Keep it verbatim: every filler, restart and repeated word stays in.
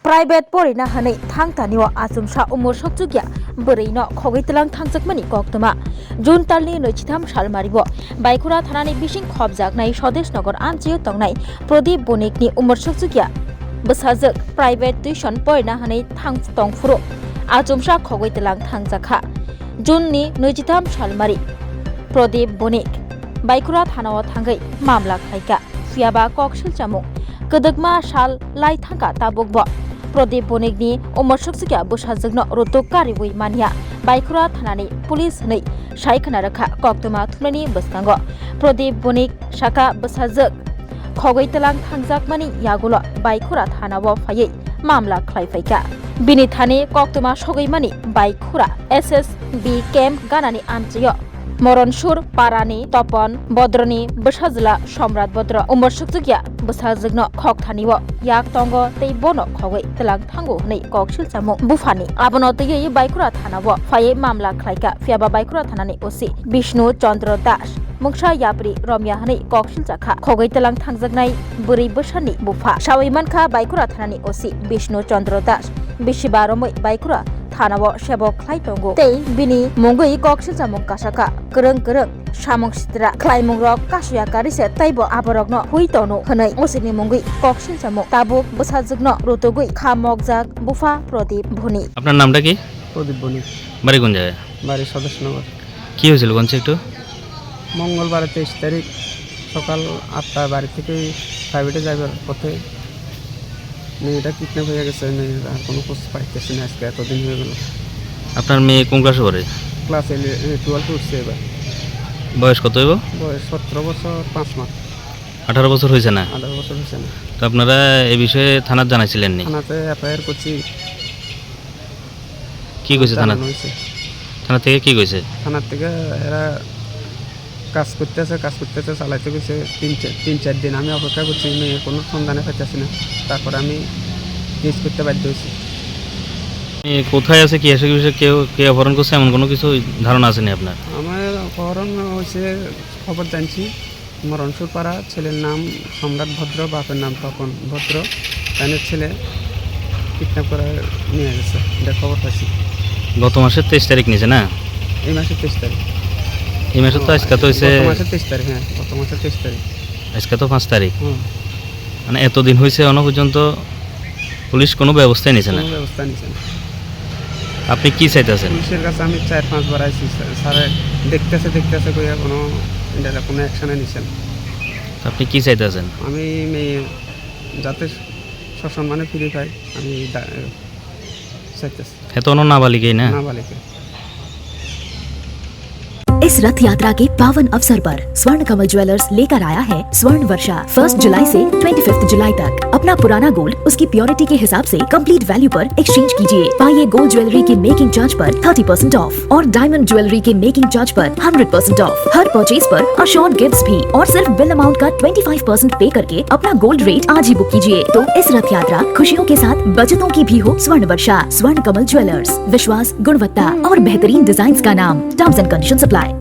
private porina hwnwi thang tanio achomsa umor sokchukya bwrwino khogwi tlang thangjakmani koktwma. June talni nwichitham salmario Baikhura thanani bising khopjaknai Swadesh Nagar amchaio tongnai Pradip Bonikni umor sokchukya bwsajwk private tuition porina hwnwi thang tongphuru achomsa khogwi tlang thangjakha. June ni nwichitham salmari Pradip Bonik Baikhura thanao thangwi mamla khlaikha. Phiyaba kok silchamung kwdwkma sal lai thangkha tabukbo. Pradip Bonikni umor sokchukya bwsajwkno rutuk kariwi manya Baikhura thanani police hwnwi sai khna rwkha koktwma thumnaini bwskango. Pradip Bonik saka bwsajwk khogwi tlang thangjakmani yagulo Baikhura thanao phaiwi mamla khlai phaikha. Bini thani koktwma sogwi mani Baikhura S S B camp ganani amchaio Moronsur parani Topon Bodroni bwsajwla Somrat Bodro umor sukjukya bwsajwkno khok thanio yak tongo tei bono khogwi tlang thango hwnwi kok silchamung buphani. Abono twiwi Baikhura thanao phaiwi mamla khlaikha, phiyaba Baikhura thanani O C Bishnu Chandra Das mungsa yapri romya hwnwi kok siljakha. Khogwi tlang thangjaknai bwrwi bwsani bupha sawi mankha Baikhura thanani O C Bishnu Chandra Das bisiba romwi Baikhura thanao sebok khlai tongo tei bini mungwi kok silchamung kasakha. Kwrwng kwrwng samung sitra khlaimungrok kasuya kari se teibo aborokno hui tono hwnwi O C ni mungwi kok silchamung tabuk bwsajwkno rutugwi kha mokjak bupha Pradip Bhoni. আপনার নামটা কি? প্রদীপ বণিক। বাড়ি কোন জায়গায়? বাড়ি স্বদেশনগর। কি হয়েছিল কোন একটু? মঙ্গলবার তেইশ তারিখ সকাল আটটা বাড়ি থেকে প্রাইভেটে যাইবার পথে মেয়েটা কিডন্যাপ হয়ে গেছে। মেয়ের আর কোনো খোঁজ পাইতেছি না, আজকে এতদিন হয়ে গেল। আপনার মেয়ে কোন ক্লাসে পড়ে? ক্লাস ইলে-, এ, টুয়েলভে উঠছে এবার। বয়স কত হইব? বয়স সতেরো বছর পাঁচ মাস। আঠারো বছর হয়েছে না? আঠারো বছর হয়েছে না। তো আপনারা এ বিষয়ে থানাত জানাইছিলেন নি? থানাতে এফআইআর করছি। কি কইছে থানা? জানানো হয়েছে। থানা থেকে কি কইছে? থানার থেকে এরা কাজ করতেছে, কাজ করতেছে, চালাইতে কইছে। তিন চার, তিন চার দিন আমি অপেক্ষা করছি, মেয়ের কোনো সন্ধানে পাইতেছি না। তারপরে আমি কেস করতে বাধ্য হয়েছি। এ, কোথায় আছে, কি আছে, কি বিষয়ে কেউ, কে অপহরণ করছে, এমন কোনো কিছু ধারণা আছে নি আপনার? আমার অপহরণ হয়েছে, খবর জানছি। মরণসুরপাড়া, ছেলের নাম সম্রাট ভদ্র, বাপের নাম তপন ভদ্র। তাদের ছেলে কিডন্যাপ করে নিয়ে গেছে, এটা খবর পাইছি। গত মাসের তেইশ তারিখ নিছে না? এই মাসের তেইশ তারিখ। এই মাসের তো ও, আজকে তো হইছে গত মাসের তেইশ তারিখ, হ্যাঁ, গত মাসের তেইশ তারিখ। আজকে তো পাঁচ তারিখ। হুম। মানে এতদিন হইছে, এখনো পর্যন্ত পুলিশ কোনো ব্যবস্থাই নিছে না? কোনো ব্যবস্থা নিছে না। আপনি কি চাইতেছেন? পুলিশের কাছে আমি চার পাঁচবার আইছি, স্যার, স্যারে দেখতেছে, দেখতেছে কইয়া কোনো, এটা কোনো অ্যাকশনে নিছে না। আপনি কি চাইতেছেন? আমি মেয়ে যাতে সসম্মানে ফিরে পাই, আমি দা-, চাইতেছি। এ তো কোনো নাবালিগই না? নাবালিকা। इस रथ यात्रा के पावन अवसर पर स्वर्ण कमल ज्वेलर्स लेकर आया है स्वर्ण वर्षा। फर्स्ट जुलाई से ट्वेंटी फिफ्थ जुलाई तक अपना पुराना गोल्ड उसकी प्योरिटी के हिसाब से कंप्लीट वैल्यू पर एक्सचेंज कीजिए। पाइए गोल्ड ज्वेलरी की मेकिंग चार्ज पर थर्टी परसेंट ऑफ और डायमंड ज्वेलरी की मेकिंग चार्ज पर हंड्रेड परसेंट ऑफ। हर परचेज पर अश्योर्ड गिफ्ट्स भी और सिर्फ बिल अमाउंट का ट्वेंटी फ़ाइव परसेंट पे करके अपना गोल्ड रेट आज ही बुक कीजिए। तो इस रथ यात्रा खुशियों के साथ बचतों की भी हो। स्वर्ण वर्षा, स्वर्ण कमल ज्वेलर्स, विश्वास, गुणवत्ता और बेहतरीन डिजाइन्स का नाम। Terms and conditions apply.